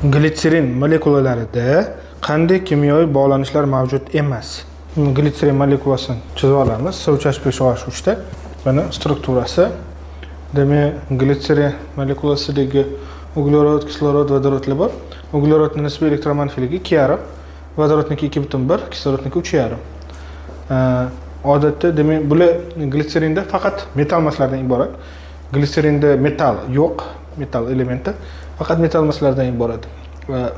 Glitserin molekulalarida qanday kimyoviy bog'lanishlar mavjud emas? Glitserin molekulasini chizib olamiz. C3H5OH3 ta mana strukturasi. Demak, glitserin molekulasidagi uglerod, kislorod, vodorodlar bor. Uglerodning nisbiy elektromanfiyligi 2,5, vodorodniki 2,1, kislorodniki 3,5. Odatda, demak, bular glitserinda faqat metall maslardan iborat. Glitserinda metall yo'q, metall elementi faqat metall maslardan iborat. Va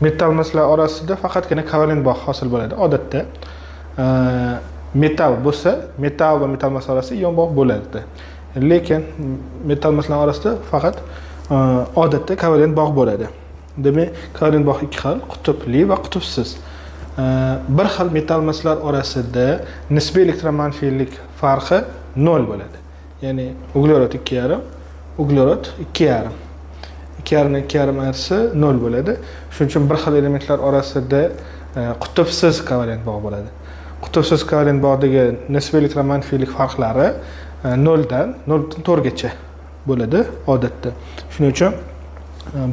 metall maslar orasida faqatgina kovalent bog' hosil bo'ladi. Odatda metall bo'lsa, metall va metall mas orasida ion bog' bo'ladi. Lekin metall maslar orasida faqat odatda kovalent bog' bo'ladi. Demak, kovalent bog' ikki xil: qutbli va qutbsiz. Bir xil metall maslar orasida nisbiy elektromanfiylik farqi 0 bo'ladi. Ya'ni uglerod 2,5, uglerod 2,5. 2,5 ni 2,5 ayirsa 0 bo'ladi. Shuning uchun bir xil elementlar orasida qutbsiz kovalent bog' bo'ladi. Qutbsiz kovalent bog'dagi nisbiy elektromanfiylik farqlari 0 dan 0,4 gacha bo'ladi odatda. Shuning uchun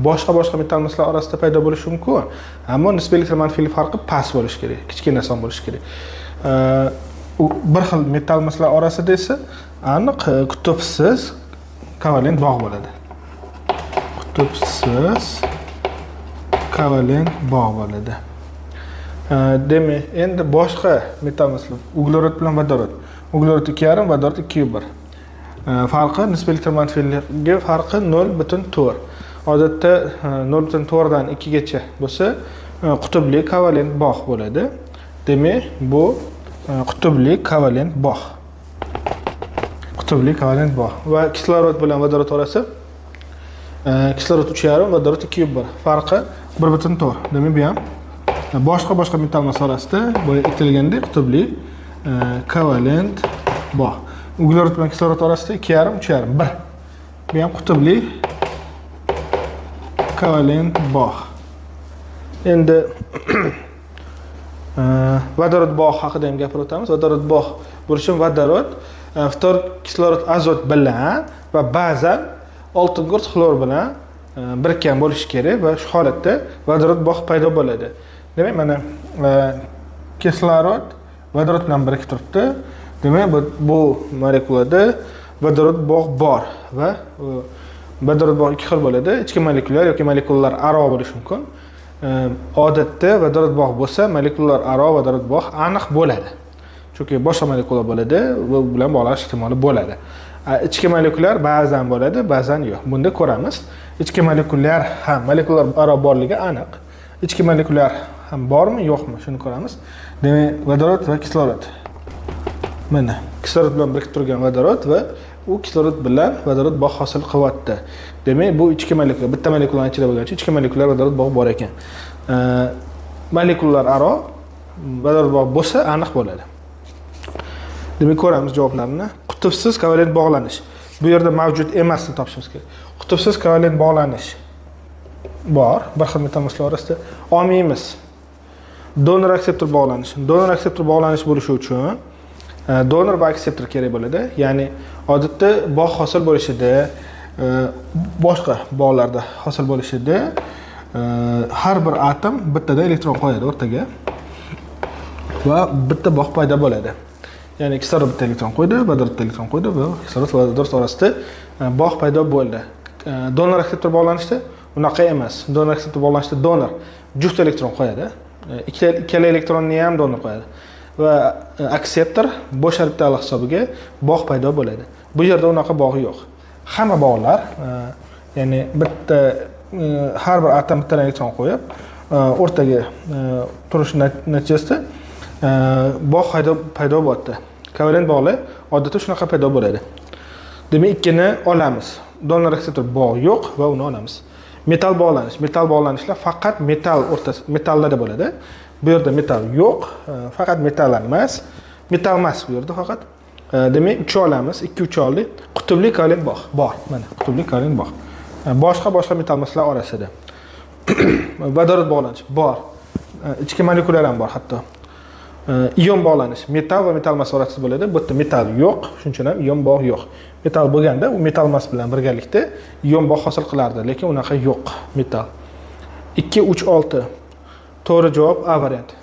boshqa metall maslar orasida paydo bo'lishi mumkin, ammo nisbiy elektromanfiylik farqi past bo'lishi kerak, kichkina son bo'lishi kerak. U bir xil metall maslar orasida esa aniq qutbsiz kovalent bog' bo'ladi. Qutbsiz kovalent bog' bo'ladi. Demak, endi boshqa metall maslar: uglerod bilan vodorod. Uglerod 2,5, vodorod 2,1. Farqi, nisbiy elektromanfiyligi farqi 0,4. Odatda 0,4 dan 2 gacha bo'lsa, qutbli kovalent bog' bo'ladi. Demak, bu qutbli kovalent bog'. Qutbli kovalent bog'. Va kislorod bilan vodorod orasi kislorod 3,5, vodorod 2,1. Farqi 1,4. Demak, bu ham boshqa metall orasida, boya aytilgandek, qutbli kovalent bog'. Uglerod bilan kislorod orasida 2,5, 3,5, 1. Bu ham qutbli kovalent bog'. Endi vodorod bog' haqida ham gapirib o'tamiz. Vodorod bog' bo'lishi uchun vodorod ftor, kislorod, azot bilan va ba'zan oltingugurt xlor bilan birikkan bo'lishi kerak va shu holatda vodorod bog' paydo bo'ladi. Demak, mana kislorod vodorod bilan birikib turibdi. Demak, bu molekulada vodorod bog' bor va vodorod bog' ikki xil bo'ladi: ichki molekulyar yoki molekulalar aro bo'lishi mumkin. Odatda vodorod bog' bo'lsa, molekulalar aro vodorod bog' aniq bo'ladi, chunki boshqa molekula bo'ladi va u bilan bog'lanish ehtimoli bo'ladi. Ichki molekulyar ba'zan bo'ladi, ba'zan yo'q. Bunda ko'ramiz, ichki molekulyar ham, molekulalar aro borligi aniq, ichki molekulyar ham bormi, yo'qmi, shuni ko'ramiz. Demak, vodorod va kislorod, mana kislorod bilan birikib turgan vodorod va u kislorod bilan vodorod bog' hosil qilyapti. Demak, bu ichki molekula, bitta molekulani ichida bo'lgani uchun ichki molekulyar vodorod bog' bor ekan. Molekulalar aro vodorod bog' bo'lsa, aniq bo'ladi. Demak, ko'ramiz javoblarni. Qutbsiz kovalent bog'lanish bu yerda mavjud emasni topishimiz kerak. Qutbsiz kovalent bog'lanish bor bir xil metall orasida, olmaymiz. Donor akseptor bog'lanish. Donor akseptor bog'lanish bo'lishi uchun donor va akseptor kerak bo'ladi. Ya'ni odatda bog' hosil bo'lishida, boshqa bog'larda hosil bo'lishida har bir atom bittada elektron qo'yadi o'rtaga va bitta bog' paydo bo'ladi. Ya'ni kislorod bitta elektron qo'ydi, vodorod bitta elektron qo'ydi va kislorod va vodorod orasida bog' paydo bo'ldi. Donor akseptor bog'lanishda unaqa emas. Donor akseptor bog'lanishda donor juft elektron qo'yadi. Ikkala elektronni ham donor qo'yadi va akseptor bo'sh orbital hisobiga bog' paydo bo'ladi. Bu yerda unaqa bog' yo'q. Hamma bog'lar, ya'ni bitta, har bir atom bittadan elektron qo'yib o'rtaga turish natijasida bog' paydo bo'lyapti. Kovalent bog'lar odatda shunaqa paydo bo'ladi. Demak, ikkini olamiz. Donor akseptor bog' yo'q va uni olamiz. Metall bog'lanish. Metall bog'lanishlar faqat metall o'rtasi, metallarda bo'ladi. Bu yerda metall yo'q, faqat metallar emas, metall emas bu yerda faqat. Demak, uch olamiz, ikki, uch oldik. Qutbli kovalent bog' bor. Mana qutbli kovalent bog'. Boshqa metall maslar orasida vodorod bog'lanish bor. Ichki molekulyar ham bor hatto. Ion bog'lanish metall va metall emas orasida bo'ladi. Bu yerda metall yo'q, shuning uchun ham ion bog' yo'q. Metall bo'lganda u metall emas bilan birgalikda ion bog' hosil qilardi, lekin unaqa yo'q metall. 2, 3, 6. To'g'ri javob A varianti.